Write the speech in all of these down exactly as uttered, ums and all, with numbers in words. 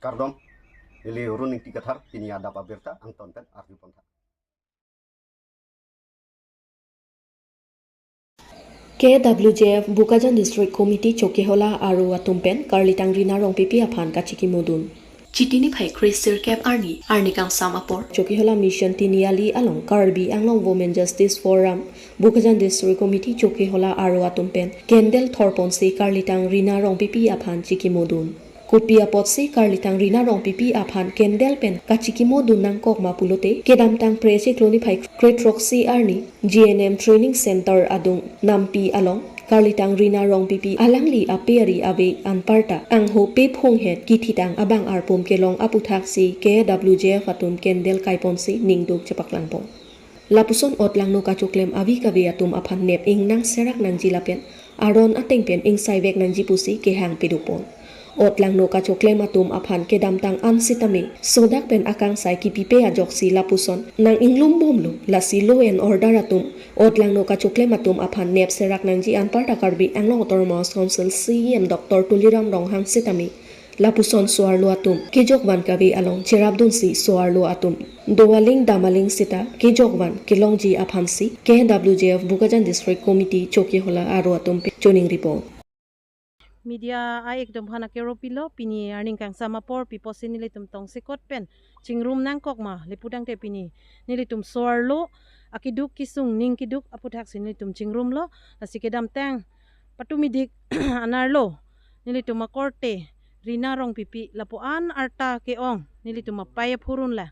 Kardom, ili Arun Ingti Kathar, pini adap abirta angton pen arju pontha. K W J F Bokajan District Committee Chokihola aro atum pen karlitang Rina Rongpipi aphan kachikimodun. Chiti niphai kre sirkep arni, arni kangsam apor, Chokihola Mission Tiniali along Karbi Anglong Women Justice Forum, Bokajan District Committee Chokihola aro atum pen candle thorponsi karlitang Rina Rongpipi aphan chikimodun. Kopi apotsi karlitang Rina Rongpipi aphan candle pen kachikimodun nangkok ma pulote, kedamtang Phre chiklo niphai kre throksi arni G N M Training Center adung Nampi along karlitang Rina Rongpipi alangli ape ari ave anparta angho pephung het kithitang abang arpum kelong aputhaksi K W J F atum candle kaiponsi ningduk chepaklangpon. Lapuson otlangno kachoklem avi kave atum aphan nep ingnang serak nangji lapen aron ateng pen ingsaivek nangji pusi kehang pedopon. Otlangno kachoklem atum aphan kedamtang an sitame sodak pen akangsai kipipe ajoksi lapuson nang inglum bomlo, lasi law and order atum otlangno kachoklem atum aphan nep serak nangji anparta Karbi Anglong Autonomous Council C E M Doctor Tuliram Ronghang sitame lapuson so-arlo atum kejokvan kave along cherapdunsi so-arlo atum dovaling damaling sita kejokvan kelongji aphansi K W J F Bokajan District Committee Chokihola aro atum pen choningripo. Media a-ek atum aphan akero pilo, pini arni kangsam apor pi apotsi nelitum tongsekot pen chingrum nangkok ma le putangte pini nelitum so-arlo akeduk kesung ning keduk aputhaksi nelitum chingrumlo, lasi kedamtang patumidik anerlo nelitum akorte Rina Rongpipi lapu-an arta ke-ong nelitum apei aphurun la.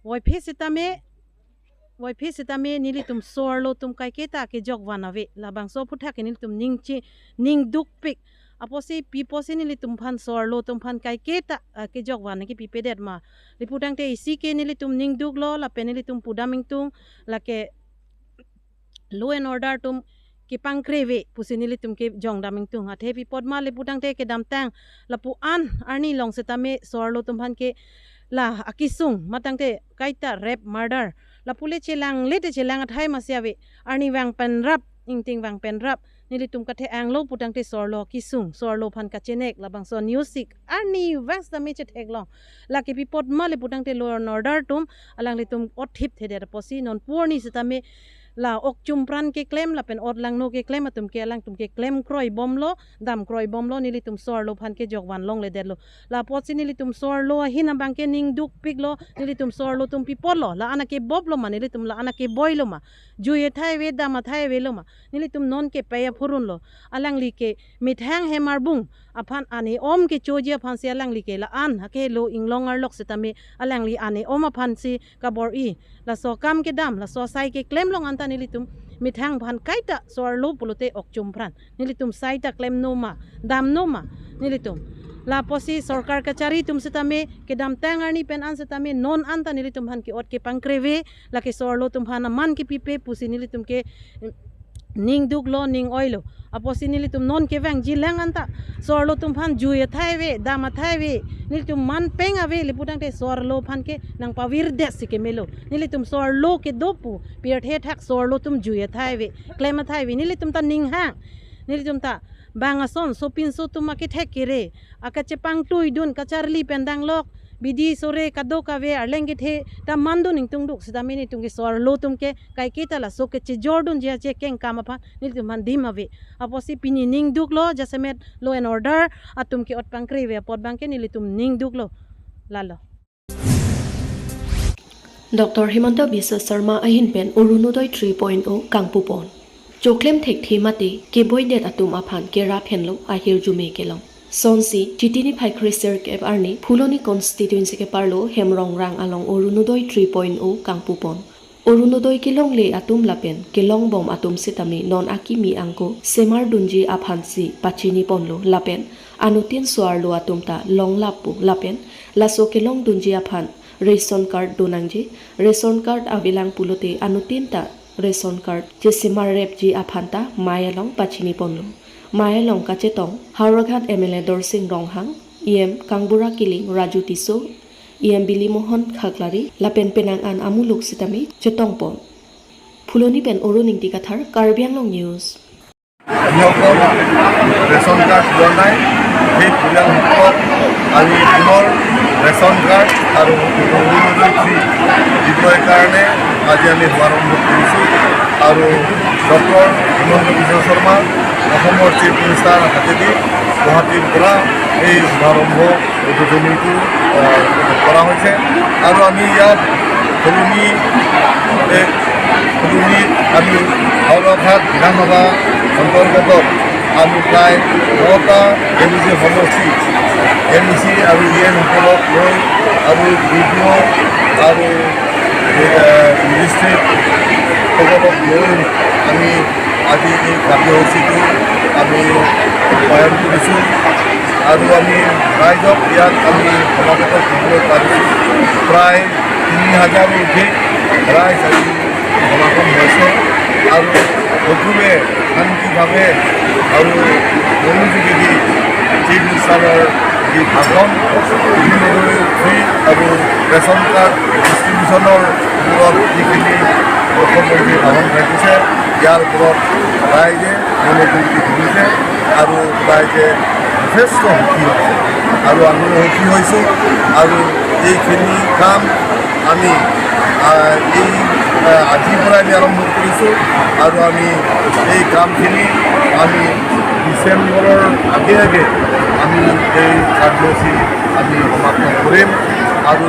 Voiphit sitame, voiphit sitame nelitum so-arlo atum kaiketa kejokvan ave. Labangso aphuthak ke nelitum ningchi, ningdukpik. Apotsi pi apotsi nelitum aphan so-arlo atum aphan kaiketa, ah, kejokvan kepipedet ma le putangte isi ke nelitum ningduklo lapen nelitum pudam ingtung, lake law and order atum kepangkre ave pusi nelitum kejongdam ingtung. Athe pi apot ma le putangte kedamtang lapu-an arni along sitame so-arlo atum aphan ke la akesung matangte kaita rape murder lapu le chelang le te chelang athai masi ave. Arnivang pen rap, ingtingvang pen rap, nelitum kathe-anglo putangte so-arlo kesung, so-arlo aphan kachenek, labangso news sik arnivang sitame chetheklong. Lake pi apot ma le putangte law and order atum alanglitum othip thedet apotsi non pu arni sitame la okchum pran keklem lapen otlangno keklem atum ke alangtum keklem kroibomlo, dam kroibomlo, nelitum so-arlo aphan kejokvan longledetlo. La apotsi nelitum so-arlo ahin abang ke ningdukpiklo, nelitum so-arlo atum pi apotlo, la-an akeboplo ma, nelitum la-an akeboilo ma, jui athai ave, dam athai avelo ma, nelitum non kepei aphurunlo. Alangli ke methang hem arbung aphan an-e-om kechoji aphansi alangli ke la-an hake lo inglong arlok sitame alangli an-e-om aphansi kabor-i. Laso akam kedam, laso asai keklem along anta nelitum methang aphan kaita so-arlo pulote okchum pran. Nelitum sai ta klemno ma, damno ma nelitum. La apotsi sorkar kachari atum sitame kedamtang arni pen an sitame non anta nelitum aphan ke-ot kepangkre ave, lake so-arlo atum aphan aman kepipe pusi nelitum ke ningduklo, ning-oilo. Apotsi nelitum non kevangjilang anta so-arlo atum aphan jui athai ave, dam athai ave, nelitum man peng ave le putangte so-arlo aphan ke nangpavirdetsi kemelo. Nelitum so-arlo kedo pu pirthe thak so-arlo atum jui athai ave, klem athai ave, nelitum ta ninghang. Nelitum ta bang ason sopinso atum akethek kere, akachepangtui dun, kacharli pen danglok, bidi sore kadokave arleng kethe ta mandun ingtungduk sitame nelitum ke so-arlo atum ke kaiketa laso kechejordunji achekeng kam aphan nelitum aphan dim ave. Apotsi pini ningduklo, jasemet law and order atum ke-ot pangkre ave apot abang ke nelitum ningduklo. Lalo. Doctor Himanta Biswa Sarma ahin pen Orunodoi three point oh kangpupon. Choklem thekthe mate keboidet atum aphan kerap henlo ahirjume kelong. Sonsi, Chiti niphai kre sirkep arni, Phuloni constituency keparlo Hemrongrang along Orunodoi three point oh kangpupon. Orunodoi kelongle atum lapen kelongbom atum sitame non akimi angko semardunji aphansi pachiniponlo lapen anuttin so-arlo atum ta longlappo lapen laso kelongdunji aphan ration card donangji, ration card avelang pulote anuttin ta ration card chesemarrepji aphan ta mei along pachiniponlo. Mei along kachetong Howraghat M L A Dorsing Ronghang, E M Kangbura Killing, Raju Tisso, E M Bili Mohan Khaklari lapen penang an amuluk sitame chetongpon. Phuloni pen Arun Ingti Kathar, Karbi Anglong News. Ration card donai, সেই পৰিয়ালসকলক আমি পুনৰ ration card আৰু অৰুণোদয় ফ্ৰী দিবৰ কাৰণে আজি আমি শুভাৰম্ভ কৰিছোঁ। আৰু ডক্টৰ হিমন্ত বিশ্ব শৰ্মা, অসমৰ চিফ মিনিষ্টাৰ হাতেদি গুৱাহাটীৰ পৰা এই শুভাৰম্ভ উদ্বোধনীটো, আহ, কৰা হৈছে। আৰু আমি ইয়াত ফুলনি, এ, ফুলনি আমি হাওৰাঘাট বিধানসভা অন্তৰ্গত আমি প্ৰায় নটা এম ই চি সমষ্টি, এম ই চি আৰু ই এম সকলক লৈ আৰু বি ডি অ আৰু, এ, মেজিষ্ট্ৰেটসকলক লৈ আমি আজি এই কাৰ্যসূচীটো আমি ৰূপায়ণ কৰিছোঁ। আৰু আমি ৰাইজক ইয়াত আমি সমাগত কৰিবলৈ পাৰিছোঁ। প্ৰায় তিনি হাজাৰৰ অধিক ৰাইজ আজি সমাগম হৈছে আৰু সকলোৱে শান্তিভাৱে আৰু মনোযোগেদি চিফ মিনিষ্টাৰৰ যি ভাষণ, অৰুণোদয় ফ্ৰী আৰু ৰেচন কাৰ্ড ডিষ্ট্ৰিবিউশ্যনৰ ওপৰত যিখিনি মুখ্যমন্ত্ৰী ভাষণ ৰাখিছে, ইয়াৰ ওপৰত ৰাইজে মনোযোগেদি শুনিছে আৰু ৰাইজে যথেষ্ট সুখী হৈছে আৰু আমিও সুখী হৈছোঁ। আৰু এইখিনি কাম আমি, আহ, এই, আহ, আজিৰ পৰা আমি আৰম্ভ কৰিছোঁ আৰু আমি এই কামখিনি আমি ডিচেম্বৰৰ আগে আগে আমি এই কাৰ্যসূচী আমি সমাপ্ত কৰিম আৰু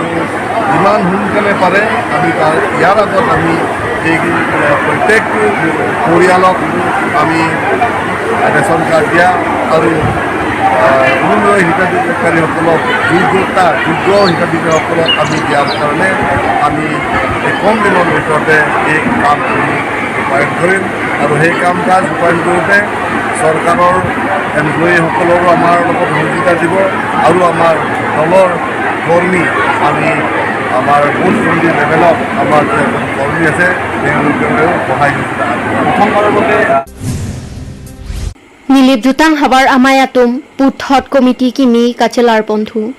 যিমান সোনকালে পাৰে আমি তাৰ, ইয়াৰ আগত আমি এই, আহ, প্ৰত্যেকটো পৰিয়ালক আমি ৰেচন কাৰ্ড দিয়া আৰু, আহ, অৰুণোদয় হিতাধিকাৰীসকলক যোগ্যতা, যোগ্য হিতাধিকাৰীসকলক আমি দিয়াৰ কাৰণে আমি এই কম দিনৰ ভিতৰতে এই কাম আমি ৰূপায়ণ কৰিম। আৰু সেই কাম কাজ ৰূপায়ণ কৰোঁতে চৰকাৰৰ এমপ্লয়ীসকলৰো আমাৰ লগত সহযোগিতা দিব আৰু আমাৰ দলৰ কৰ্মী, আমি আমাৰ বুথ কমিটি লেভেলত আমাৰ যিসকল কৰ্মী আছে, তেওঁলোকেও সহায় সহযোগিতা আগবঢ়াব। প্ৰথমবাৰৰ বাবে Nilip Jutang Havar Amei atum puthot committee kimi kachelar ponthu.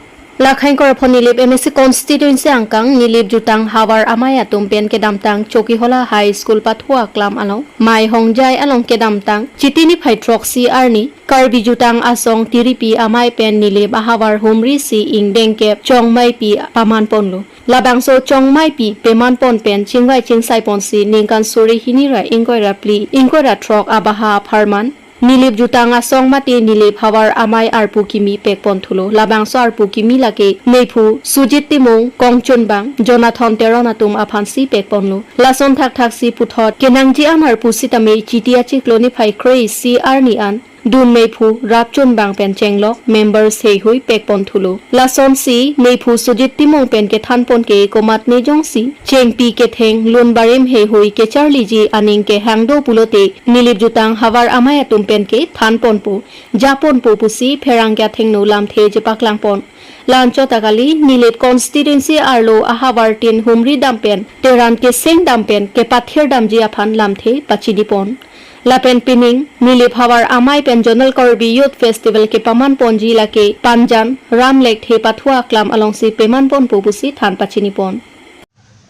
Lakhang ingkoi ra pho Nilip M A C constituency angkang Nilip Jutang Havar Amei atum pen kedamtang Chokihola High School pathu aklam along Maihongjai along kedamtang Chiti niphai throksi arni Karbi Jutang Asong Tiripi Amei pen Nilip ahavar humri si ingdeng kep chongmeipi paman ponlo. Labangso chongmeipi peman pon pen chingvai chingsai ponsi ningkan suri hini ra ingkoi ra phli ingkoi ra throk abaha apharman Nilip Jutang Asong mate Nilip Havar Amei arpu kimi pek ponthulo. Labangso arpu kimi lake meiphu Sujit Timung, kongchunbang Jonathan Teron atum aphansi pek ponlo. Lason thakthaksi puthot kenangji an arpu sitame Chiti achiklo niphai kre-isi arni an dun meiphu rapchunbang pen chenglok members heihui pek ponthulo. Lasonsi meiphu Sujit Timung pen kethan pon ke komatne jongsi chengpi ketheng lun barim heihui kecharliji aning kehang do pulote Nilip Jutang Havar Amei atum pen kethan ponpo, ja ponpo pusi pherangke athengno lamthe chepaklang pon. La-anchot ta kali, Nilip constituency arlo ahavar tin humri dam pen teran keseng dam pen kepathir damji aphan lamthe pachini pon. Lapen pining Nilip Havar Amei pen Zonal Karbi Youth Festival kepaman ponji lake Panjan Ram Lekthe pathu aklam alongsi peman ponpo pusi than pachini pon.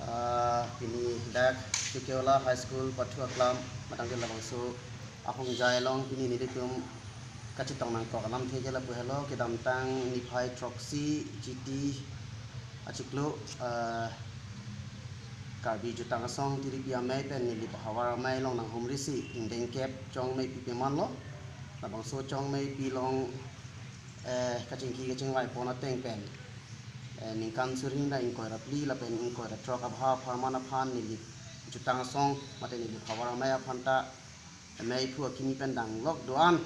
Ah, pini dak Chokihola High School pathu aklam matang ke labangso ahongjai along pini nelitum kachetong nangkok alamthe ke lapu helo, kedamtang niphai throksi Chiti achiklo, ah, Karbi Jutang Asong Tiripi Amei pen Nilip Havar Amei along nanghumri si ingdeng kep chongmeipi pemanlo. Labangso chongmeipi along, eh, kachingki kachingvai pon ateng pen, eh, ningkan suri hini ra ingkoi ra phli lapen ingkoi ra throk abaha apharman aphan Nilip Jutang Asong mate Nilip Havar Amei aphan ta meiphu akimi pen danglok do-an,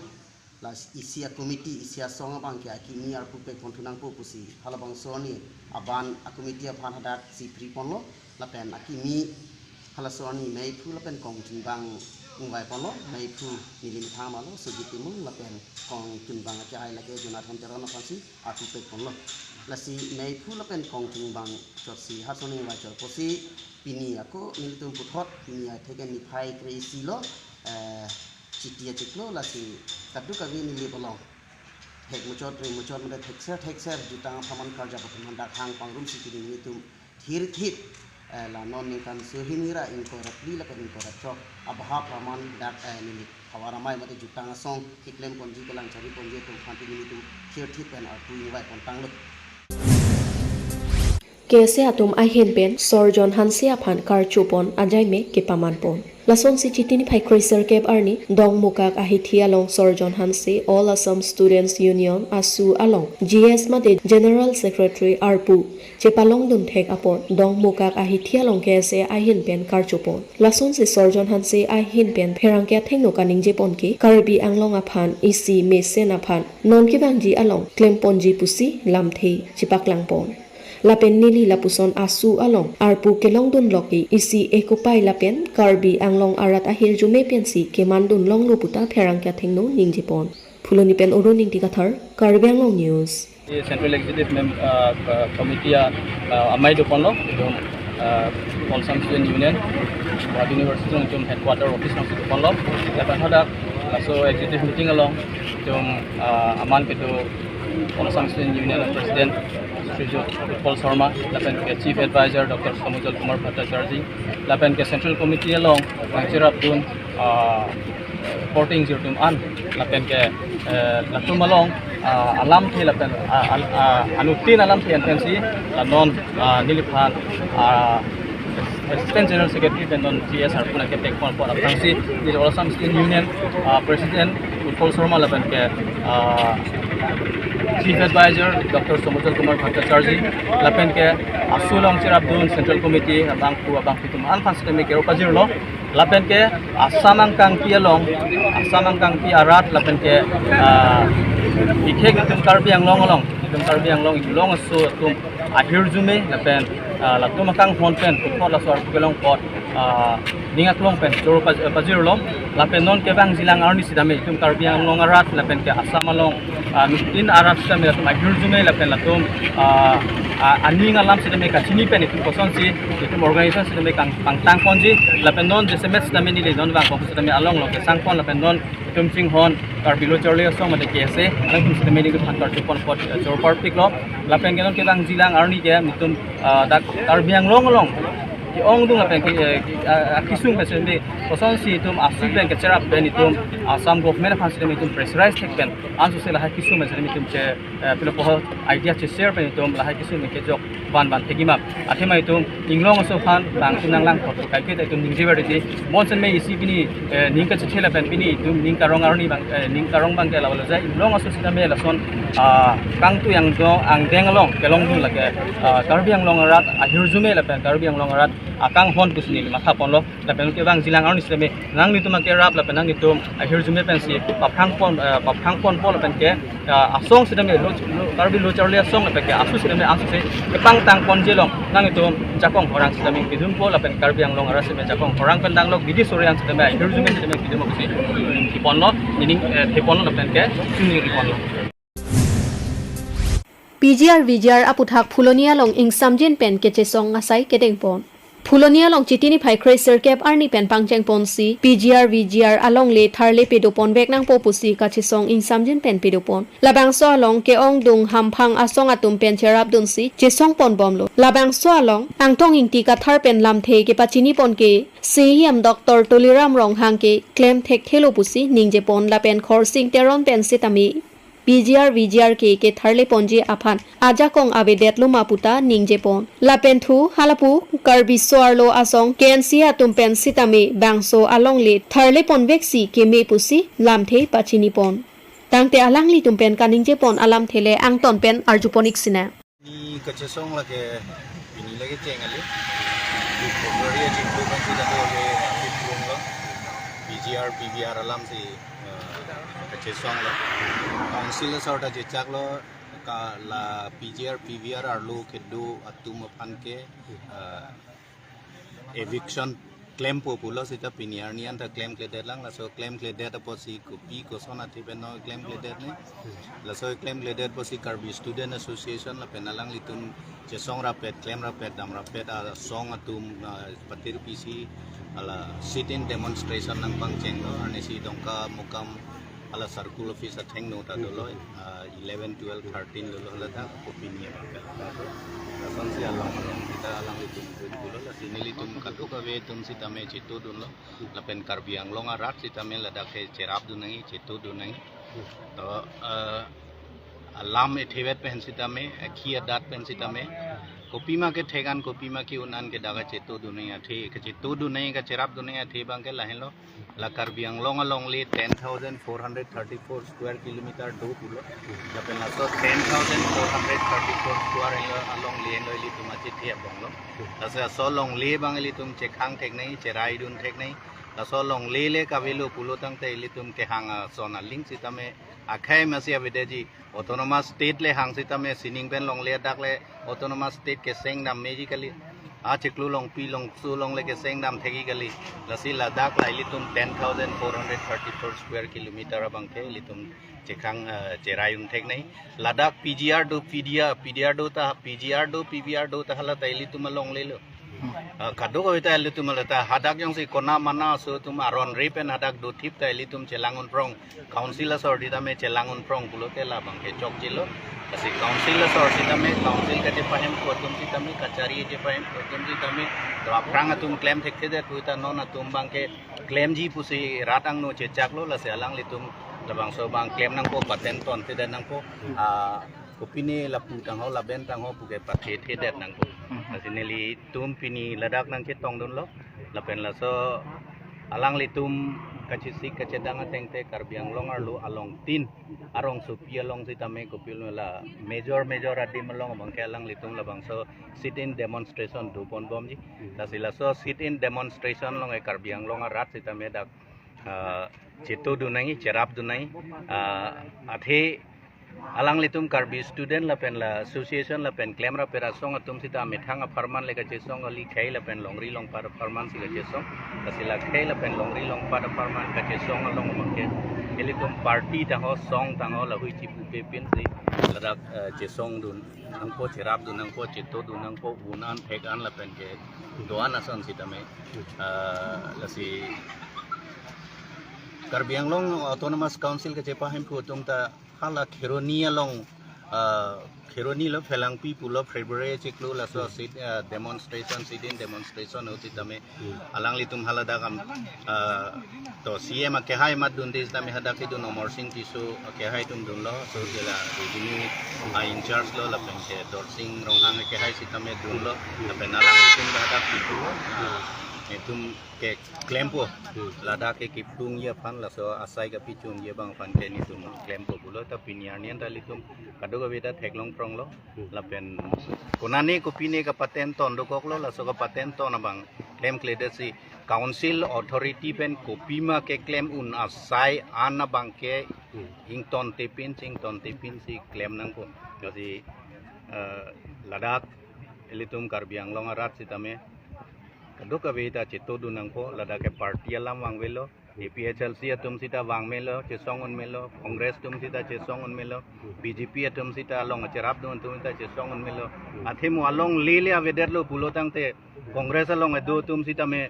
la isi acommittee, isi asong abang ke akimi arpu pek ponthu nangpo pusi halabangso arni aban acommittee aphan hadak si phri ponlo. Lapen akimi halaso arni meiphu lapen kongchunbang ingvai ponlo. Meiphu neli methang malo, Sujit Timung, lapen kongchunbang ake hai lake Jonathan Teron aphansi arpu pek ponlo. Lasi meiphu lapen kongchunbang chotsi halaso arni ingvai chot pusi pini ako nelitum puthot pini atheke niphai kre-isi lo, eh, Chiti achiklo, lasi kadokave Nilip along thek muchot ring muchot mate thekser thekser jutang apharman karjap atum aphan dak hang pangrumsi pini nelitum thirthit Eh, la non ningkan suri hini ra ingkoi ra phli lapen ingkoi ra throk abahap raman dak, eh, neli havar amei mate jutang asong keklem ponji kelang chari ponji atum aphan nelitum thirthit pen arpu ingvai pontanglo. K S A atum ahin pen Sorjon Hanse aphan karcho pon ajaime kepaman pon. Lasonsi Chiti niphai kre sirkep arni Dongmukak ahithi along Sorjon Hanse All Assam Students Union, asu along G S mate General Secretary arpu chepalongdun thek apot Dongmukak ahithi along K S A ahin pen karcho pon. Lasonsi Sorjon Hanse ahin pen pherangke athengno kaningje pon ke Karbi Anglong aphan isi mesen aphan non kevangji along klem ponji pusi lamthe chepaklang pon. Lapen neli lapuson asu along arpu kelongdun lok ke isi ekopai lapen Karbi Anglong arat ahirjume pensi kemandun longlo puta pherangke athengno ningje pon. Phuloni pen Arun Ingti Kathar, Karbi Anglong News. Central Executive Mem-, uh, uh, Committee, uh, uh, amei do ponlo, itum, uh, All Assam Student Union, Guwahati University itum headquarter office alongsi do ponlo. Lapen hadak laso executive meeting along itum, uh, aman kedo All Assam Student Union President Shrijut Utpal Sharma, lapen ke Chief Advisor Doctor Somujal Kumar Bhattacharjee, lapen ke Central Committee along nangcherapdun, ah, reporting jirtum an, lapen ke, eh, latum along, ah, alamthe lapen, ah, al-, ah, anuttin alamthe an pensi, ah, non, ah, neliphan, ah, Assistant General Secretary pen non G S arpu nangkethek pon apot aphrangsi, neli All Assam Student Union, ah, President Utpal Sharma lapen ke, ah, Chief Advisor Doctor Somujal Kumar Bhattacharjee, lapen ke asu along cherapdun Central Committee abangphu abangphi atum an aphan sitame kero pajirlo, lapen ke Assam angkangpi along, Assam angkangpi arat lapen ke, ah, ikhek itum Karbi Anglong along, itum Karbi Anglong inglong aso atum ahirjume lapen, ah, latum akanghon pen puthot laso arpu kelong apot, ah, ning aklong pen choro paj-, pajirlo, lapen non kevangjilang arni sitame itum Karbi Anglong arat lapen ke Assam along, ah, anuttin arat sitame latum ahirjume lapen latum, ah, ah, aning alam sitame kachini pen itum kosonsi itum organization sitame kang pangtang ponji, lapen non jasemet sitame neli non vang pon sitame along along kesang pon lapen non itum chinghon Karbi Lo Charli Asong mate K S A alangtum sitame neli phan karcho pon apot, eh, choro parpiklo. Lapen ke non kevangjilang arni ke itum, ah, dak Karbi Anglong along ke-ongdung lapen ke, eh, ke, ah, ah, kesung pen sitame kosonsi itum asu pen kecherap pen itum Assam government aphan sitame itum pressurize thek pen ansose lahai kesung pen sitame itum che, eh, pilo pohor idea che-share pen itum lahai kesung pen kejok van van thekji ma. Athema itum inglong aso aphan bang itum nanglang thot kaike ta itum ningje ber di. Bonsen me isi pini, eh, ning kachethe lapen pini itum ning karong arni bang, eh, ning karong bang ke lawalo jai inglong aso sitame lason, ah, kangtui angdeng angdeng along kelongdun lake, ah, Karbi Anglong arat ahirjume lapen Karbi Anglong arat akanghon pusi neli matha ponlo. Lapen kevangjilang arni sitame nanglitum akerap lapen nanglitum ahirjume pensi paphrang pon, eh, paphrang ponpo lapen ke, ah, asong sitame lo, lo, Karbi Lo Charli Asong lapen ke asu sitame ansose kepangtang ponji along nanglitum jakong horang sitame kedunpo lapen Karbi Anglong arat sitame jakong horang pen danglok bidi sore an sitame ahirjume sitame kedunpo pusi keponlo, meaning, eh, keponlo lapen ke chingri ponlo. P G R V G R aputhak Phuloni along ingsamjin pen kechesong asai kedeng pon. Phuloni along Chiti niphai kre sirkep arni pen pangcheng ponsi P G R V G R alongle tharle pedo ponvek nangpo pusi kachesong ingsamjin pen pedo pon. Labangso along ke-ongdung hamphang asong atum pen cherapdunsi chesong ponbomlo. Labangso along Angtong Ingti Kathar pen lamthe kepachini pon ke C E M Doctor Tuliram Ronghang ke klem thekthelo pusi ningje pon lapen Khorsing Teron pen sitame P G R V G R ke ketharle ponji aphan ajakong avedet loma puta ningje pon. Lapen thu halapu Karbi so-arlo asong K N C atum pen sitame bangso alongle tharle ponvek si keme pusi lamthe pachini pon. Tangte alanglitum pen kaningje pon alamthe le angton pen arju pon ik sina. Ni kachesong lake, pini lake cheng ali. Di February aji dua puluh kan sudah tu lake aktif belum lo. P G R, P V R alam si, eh, kachesong lo. Council asor ta jechak lo, ka la P G R, P V R arlo kedo atum aphan ke, eh, eviction klempo pulo seta pini arni an ta klemkledet lang, laso klemkledet apotsi kopi koson athe pen non klemkledet ne. Laso klemkledet apotsi Karbi Student Association lapen alanglitum chesong rapet, klem rapet, dam rapet asong atum, ah, patir pisi hala sit-in demonstration nangpangchenglo, arnisi Dongkamukam Hala circle office athengno ta dolo, ah, eleven, twelve, thirteen dolo hala ta kopine abang ke. Lasonsi along along sita alanglitum dun pulo, lasi nelitum kadokave atum sitame chetodunlo. Lapen Karbi Anglong arat sitame ladak ke cherapdun nangji, chetodun nangji. To, ah, alam ethe vet pen sitame, akhi adat pen sitame, kopima kethek an, kopima ke-un an ke dak kachetodun nangji athe, kachetodun nangji, kacherapdun nangji athe abang ke lahenlo. La Karbi Anglong alongle ten thousand four hundred thirty-four square kilometer do pulo. Lapen laso ten thousand four hundred thirty-four square elo alongle elo ilitum achethe abonglo. Laso aso longle abang ilitum chekhang thek nangji, cheraidun thek nangji. Laso longle le kavelo pulo tangte ilitum kehang ason aling sitame akhei masi avedetji. Autonomous State le hang sitame sining pen longle adak le Autonomous State keseng dam meji kali. Achiklo longpi longso along le keseng dam thekji kali. Lasi ladak la ilitum ten thousand four hundred thirty-four square kilometer abang ke ilitum chekhang, eh, cheraidun thek nangji. Ladak P G R do, P D R, P D R do ta, P G R do, P V R do ta hala ta ilitum alongle lo. Ah, kadokave ta ilitum hala ta hadak jongsi kona mana aso atum aron re pen hadak dothip ta ilitum chelang-un prong. Council asor sitame chelang-un prong pulote labang ke chokchelo. Lasi council asor sitame, council kachepahemphu atum sitame, kachari kachepahemphu atum sitame, to aphrang atum klem thekthedet puta non atum abang ke klemji pusi rat angno chechaklo, lasi alanglitum labangso abang klem nangpo, paten tonthedet nangpo. Ah, kopine lapu tangho, laben tangho puke pathethedet nangpo. Lasi nelitum pini ladak nangchetongdunlo. Lapen laso alanglitum kachesik kachedang ateng te Karbi Anglong arlo along tin arongsopi along sitame kopilo la major major adim along abang ke alanglitum labangso sit-in demonstration doponbomji. Lasi laso sit-in demonstration along e Karbi Anglong arat sitame dak, ah, chetodun nangji, cherapdun nangji, ah, athe alanglitum Karbi student lapen la association lapen klemrap rasong atum sita methang apharman le kachesong kali, khei lapen longri longpat apharman si kachesong. Lasi la khei lapen longri longpat apharman kachesong along abang ke ilitum party tangho, song tangho, lahui chipupe pinsi ladak, eh, chesongdun nangpo, cherapdun nangpo, chetodun nangpo, un an thek an lapen ke do-an ason sitame, eh, lasi Karbi Anglong Autonomous Council kachepahemphu atum ta hala Kheroni along, ah, Kheroni lo Phelangpi pulo February chiklo laso sit, ah, demonstration, sit-in demonstration ahut sitame alanglitum hala dak am, ah, to C M akehai amat dunde sitame hadak kedun Amarsing Tisso akehai atum dunlo, so jela revenue, ah, in charge lo lapen ke Dorsing Ronghang akehai sitame dunlo, lapen alanglitum hadak itu, ah, itum keklempo. Ladak ke kipdungji aphan laso asai kapechunji abang aphan ke nelitum klempo pulo, ta pini arni an ta ilitum kadokave ta theklong pronglo. Lapen konane kopine kapaten ton dokoklo, laso kapaten ton abang klemkledetsi council authority pen kopima keklem un asai an abang ke ingtontepin, ingtontepinsi klem nangpo. Lasi, eh, ladak ilitum Karbi Anglong arat sitame kadokave ta chetodun nangpo, ladak ke party alam vangvelo, A P H L C atum sita vangmelo, chesong unmelo, Congress atum sita chesong unmelo, B J P atum sita along cherapdun atum sita chesong unmelo. Athe mo alongle le avedetlo pulo tangte Congress along kedo atum sitame,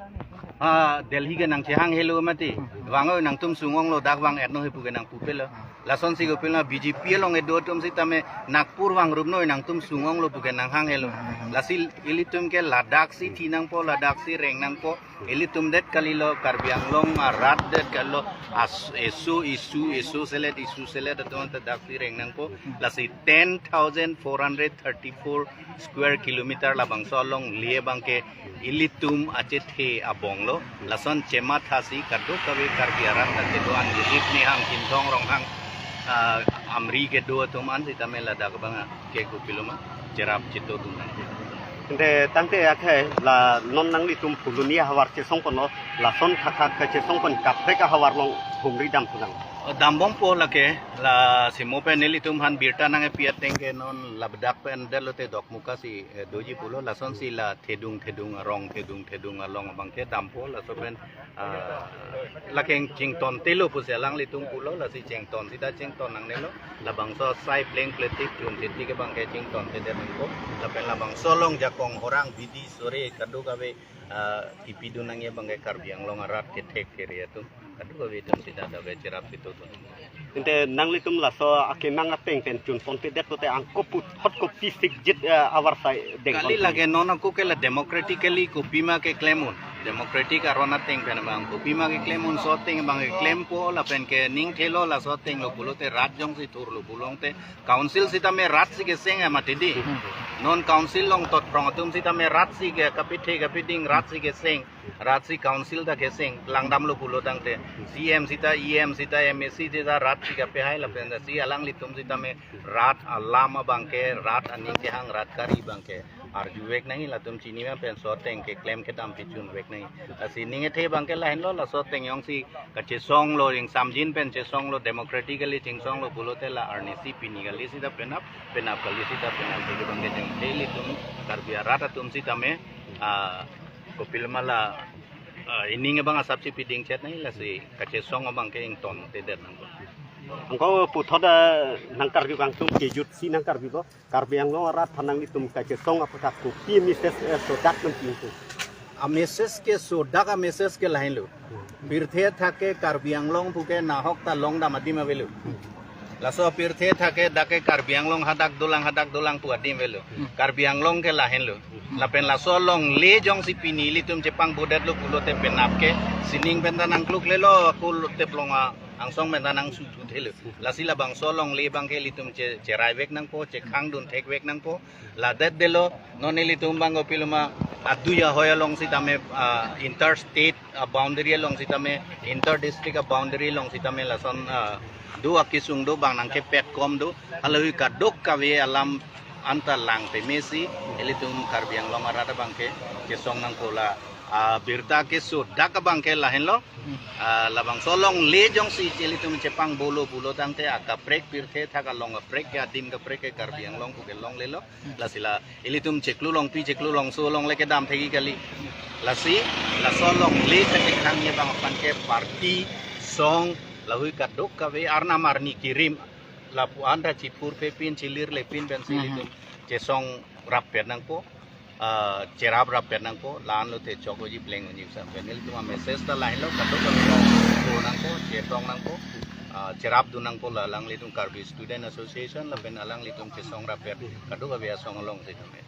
ah, Delhi ke nangchehang helo mati. Vang-oi nangtum sung-onglo, dak vang-etnoi puke nangpupelo. Lasonsi kopilo B J P along kedo atum sitame Nagpur vangrupnoi, nangtum sung-onglo puke nanghang helo. Lasi ilitum ke ladaksi thi nangpo, ladaksi reng nangpo. Ilitum det kalilo, Karbi Anglong arat det kalilo, as, eso issue, eso selet, issue selet atum ta daksi reng nangpo. Lasi ten thousand four hundred thirty-four square kilometer labangso alongle abang ke ilitum achethe abonglo. Lason chemathasi kadokave Karbi arat ta kedo an, Rit Nihang, Kinthong Ronghang, ah, Amri kedo atum an sitame ladak abang ke kopilo ma cherap chetodun nang. Ante tangte akhei la non nanglitum Phuloni ahavar chesongponlo, lason thakthak kachesongpon kaprek ahavar along humri damthu nang. Oh, dambompo lake, lasi mo pen nelitum aphan birta nangkepi ateng ke non ladak pen detlo te Dokmoka si, eh, doji pulo, lasonsi la thedung thedung arong, thedung thedung along abang ke dampo, laso pen, ah, lake chingtontelo pusi alanglitum pulo, lasi chington sita chington nangnelo, labangso asai pleng pletik chun siti ke abang ke chingtonthedet nangpo, lapen labangso along jakong horang bidi sore kadokave, ah, kipidun nangji abang ke Karbi Anglong arat kethek kere atum. Kadokave atum sita dak cherap chitu. Ante nanglitum laso akemang ateng pen chun ponpedet pute angko puthot kopi sikjit, eh, avar sai deng kali pon lage non ako ke la democratically kopima keklem un. Democratic aron ateng pen abang kopima keklem un, so ateng abang keklempo lapen ke ning thelo laso ateng lo pulote rat jongsi thurlo pulote council sitame rat si keseng ya mati di. Non council along totprong atum sitame rat si ke kapithe kapiding rat si keseng. Rat si council ta keseng, langdamlo pulo tangte. C M sita, E M sita, M A C sita, rat si kapehai lapen si alanglitum sitame rat alam abang ke, rat aning kehang, rat kari abang ke arjuvek nangji, latum chinima pen so ateng keklem kedam pichunvek nangji. Lasi ning ethe abang ke lahenlo, laso ateng jongsi kachesonglo, ring samjin pen chesonglo, democratically chingsonglo pulote la arnisi pini kali sita penap, penap kali sita penap, abang ke jeng ilitum Karbi arat atum sitame, ah, kopiloma la, ah, ining abang asap si piding chet nangji, lasi kachesong abang ke ingtontedet nangpo. Angko puthot, ah, nang Karbi abang atum kejut si nang Karbi ko, Karbi Anglong arat aphan nanglitum kachesong aputhak kopi message, eh, sodak nangpi ingtung? A message ke sodak a message ke lahenlo. Pirthe athak ke Karbi Anglong pu ke nahok ta longdam adim avelo. Laso pirthe athak ke dak ke Karbi Anglong hadak dolang, hadak dolang pu adim avelo. Karbi Anglong ke lahenlo. Lapen laso longle jongsi pini ilitum chepangbodetlo pulote penap ke sining pen ta nangkluklelo, ako teplong angsong pen ta nangsuthuthelo. Lasi labangso longle abang ke ilitum che, cheraivek nangpo, chekhangdun thekvek nangpo. Ladet delo, non ilitum abang kopiloma adu ahoi along sitame, ah, interstate, ah, boundary along sitame, inter district, ah, boundary along sitame lason, ah, do akesung do abang nangkepet kom do, halahui kadokave alam anta lang pemesi, ilitum Karbi Anglong arat abang ke chesong nangpo la, ah, birta ke sodak abang ke lahenlo. Ah, labangso longle jongsi ilitum chepangbolo pulo tangte akaprek pirthe athak along kaprek ke adim kaprek ke Karbi Anglong pu ke longlelo. Lasi la ilitum chiklo longpi chiklo longso longle kedam thekji kali. Lasi laso longle ta kekhangji abang aphan ke party, song, lahui kadokave arnam arni kirim lapu-an ta chipurpepin chilirlepin pensi ilitum chesong rappet nangpo, ah, cherap rappet nangpo, la-an lote chok unji pleng unji sa pen ilitum a message ta lahenlo, kadokave nangpo, chetong nangpo, ah, cherapdun nangpo la alanglitum Karbi Student Association lapen alanglitum chesong rappet kadokave asong along sitame.